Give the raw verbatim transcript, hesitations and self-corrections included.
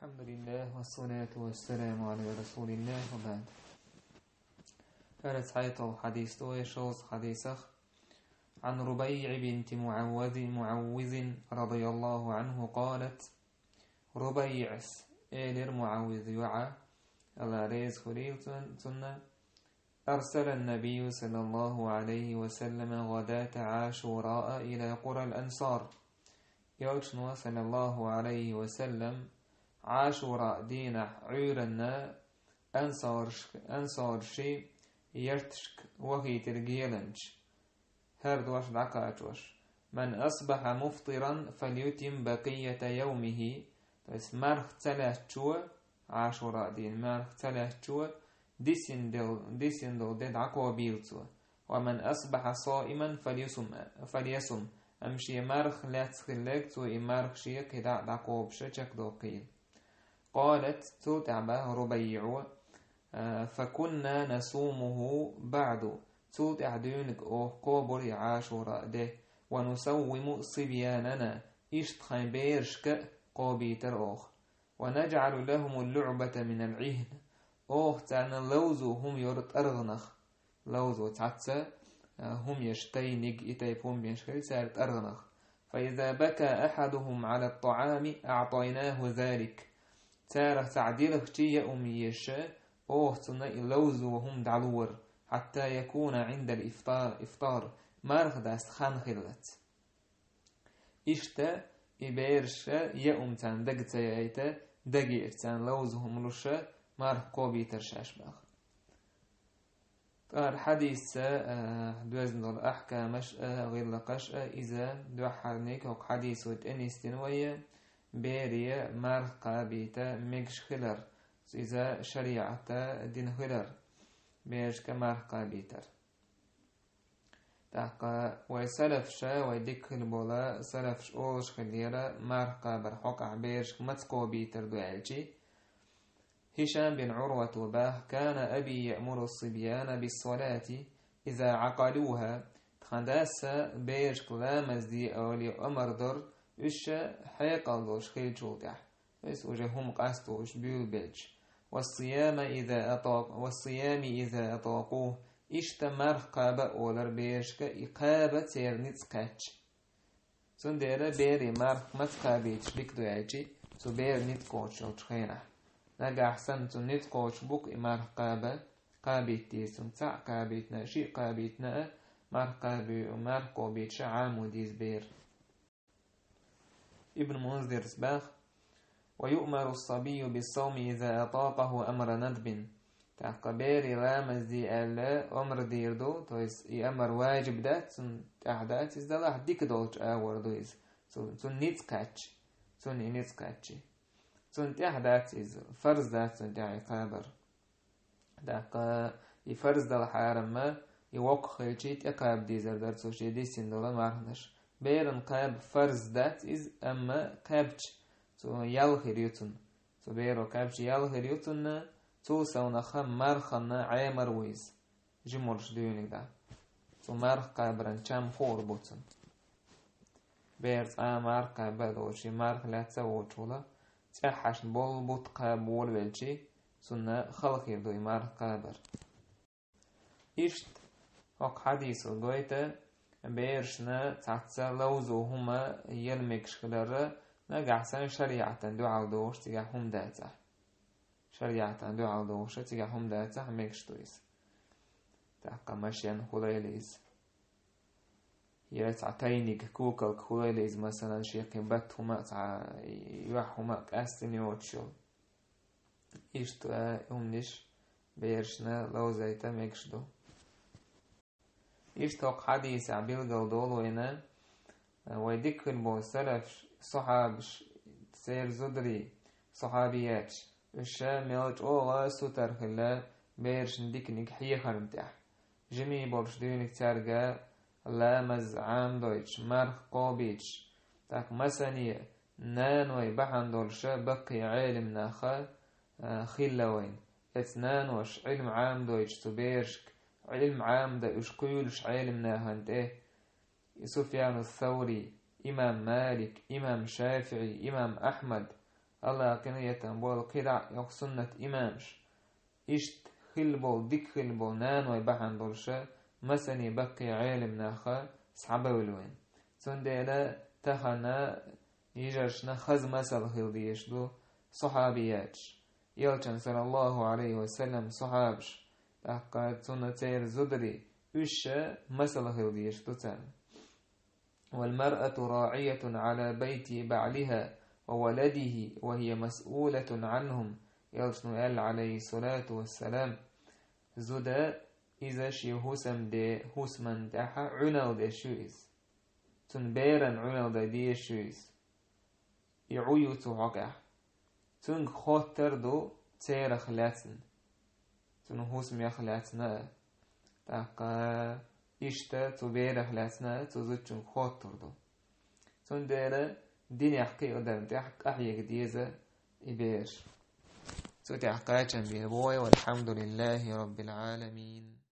الحمد لله والصلاة والسلام على رسول الله وبعد. ХӀара цхьайтталгӀа хьадис ду вай шовзткъа хьадисах. عن ربيع بنت معوذ، معوذ رضي الله عنه قالت: РубайгӀас элира МуӀавиза йоӀа, Алла реза хуьлийла цун-, цунна: أرسل النبي صلى الله عليه وسلم غداة عاشوراء إلى قرى الأنصار. Элчано, саллаллаху Ӏалайхи ва саллам, Ӏашура дийнахь Ӏуьйранна ансарш-, ансарши ярташка вахийтира геланча, хӀара дош дӀакхачош: من أصبح مفطرا فليتم بقية يومه, то есть марха ца лаьцначо, Ӏашура дийнахь марха ца лаьцначо, дисина дол-, дисина долу де дӀакхобийла цо. ومن أصبح صائما فليصم، فليصم. Амма шен марха лаьцна хилларг, цо и марха шен кхидӀа а дӀакхобуш чекхдоккхийла. قالت, цул тӀаьхьа боху РубайгӀо: فكنا نصومه بعد. Цул тӀаьхьа дуьйна оха кхобура и Ӏашура де. ونصوم صبياننا. Иштта тхайн берашка а кхобуьйтура оха. ونجعل لهم اللعبة من العهن. Оха царна ловзо хӀума йора тӀаргӀанах. Ловзо цхьацца, а, хӀума еш, тайниг, и тайпа хӀума еш хилла цара тӀаргӀанах. فإذا بكى أحدهم على الطعام أعطيناه ذلك. Царах цхьаъ дилхчи, яа хӀума еш, оха цунна и ловзо хӀума дӀалора, حتى يكون عند الإفطار، إفطار, марха даста хан хиллалц. Иштта и бераша яа хӀума царна дага ца яйта, дагера царна ловза хӀума луш, марха кхобуьйтура шаьш боху. ТӀаккха хьадисца, а, доьзна долу ахкамаш а, гӀиллакхаш а, иза дуьххьарниг хӀокху хьадисо тӀе нисдина вай, бере марха кхабийта мегаш хилар, иза шариӀата дина хилар, берашка марха кхабийтар. ТӀаккха вай салафаша, вай дика хила болу салафаш олуш хиллера, марха кхабар хьокъехь берашка маца кхобуьйтур ду аьлчи. Хишам бин Ӏурвата боху: كان أبي يأمر الصبيان بالصلاة إذا عقلوها. Тхан дас берашка ламаз де олий омра дора, уьш хьекъал долуш хиллачул тӀаьхьа. То есть уже хӀума къасталуш буьйлабелча. والصيام إذا أطاق-، والصيام إذا أطاقوه. Иштта марха кхаба а олура берашка, и кхаба церан ницкъ кхаьчча. Цундела бере марха маца кхабийташ дика ду аьлчи, цу беран ницкъ кхочуш йолчу хенахь. Нагахь санна цунна ницкъ кхочуш бу-кх и марха кхаба, кхабийта деза цунна цхьаъ кхабийтина а, шиъ кхабийтина а, марха кхаби-, марха кхобуьйтуш а Ӏамо деза бер. Ибн Мунзирс боху: ويؤمر الصبي بالصوم إذا أطاقه أمر ندب. ТӀаккха бере ламаз де аьлла омра дийр ду, то есть и омра важиб дац, цунна тӀехь дац иза далахь, дика долчу агӀор ду иза. Цу-, цунна ницкъ кхаьчча, цунна и ницкъ кхаьччи. Цунна тӀехь дац иза, фарз дац цунна тӀехь и кхабар. ТӀаккха и фарз далахьара-м, и воккха хилчи тӀекхаба дезар дара цо шен дисина долу марханаш. Беран кхаба фарз дац иза, амма кхаьбча, цо ял хир ю цунна. Цу беро кхаьбча ял хир ю цунна, цул совнаха марханна Ӏемар ву иза. Жималш дуьйниг дан. Цу марха кхабаран чам хуур бу цунна. Бер цкъа а марха кхаба а доцуш, и марха лаьцна а воцуш волу, цӀеххьашна болу бутт кхаба волавелчи, цунна хала хир ду и марха кхабар. Иштта хӀокху хьадисо гойту берашна цхьацца ловзо хӀума яла мегаш хилар, нагахь санна шариӀатан дуьхьал догӀуш цигахь хӀума дацахь. ШариӀатан дуьхьал догӀуш цигахь хӀума дацахь, мегаш ду иза. ТӀаккха машен хуьлийла иза. Я цхьа тайниг, кукалг хуьлийла иза, масалан, шен кхин бат хӀума а, цхьа юьхь хӀума а къаьстина йоцуш йолу. Иштта хӀуманаш берашна ловзийта мегаш ду. Иштта хӀокху хьадисехь билгал долу вайна, вай дика хир болу салафаш, сахьабаш, церан зударий, сахьабияташ, уьш мел чӀогӀа сутара хилла берашна диканиг хьехарна тӀехь. Жимий болуш дуьйниг цаьрга ламаз Ӏамадойтуш, марха кхобуьйтуш, тӀаккха масане наной бахьана долуша баккхий Ӏелам нах а, а, хилла вайн. Эцу наноша Ӏилма Ӏамадойтуш цу берашка, Ӏилма Ӏамадан уьш кхуьйлуш Ӏелам нахана тӀе, и Суфьяну Саври, имам Малик, имам ШафиӀи, имам Ахьмад, Аллахь къинхетам болу кхидӀа а йоккха суннат имамаш. Иштта хилла болу, дика хилла болу наной бахьана долуша масане баккхий Ӏелам наха схьабевлла вайн. Цундела тахана йижаршна хаза масал хила дезаш ду сахьабияташ. Элчан, саллаллаху Ӏалайхи ва саллам, сахьабаш, тӀаккха цунна церан зударий, уьш ша масал хила дезаш ду царна. والمرأة راعية على بيت بعلها وولده وهي مسؤولة عنهم. Элчано аьлла, Ӏалайхи салату вассалам, зуда иза шен хӀусамде, хӀусаман тӀехьа Ӏуьналла деш ю иза. Цунна беран Ӏуьналла дан дезаш ю иза. И Ӏу ю цу хьокъехь. Цуьнга хоттар ду церах лаьцна. Цуьнан хӀусамех лаьцна а. ТӀаккха иштта цу берах лаьцна а цу зудчуьнга хоттур ду. Цундела динехь кхиадарна тӀехь къахьега деза и бераш. Цу тӀехь кхачам бийр бу вай, валхьамдулиллахи роббил Ӏаламин.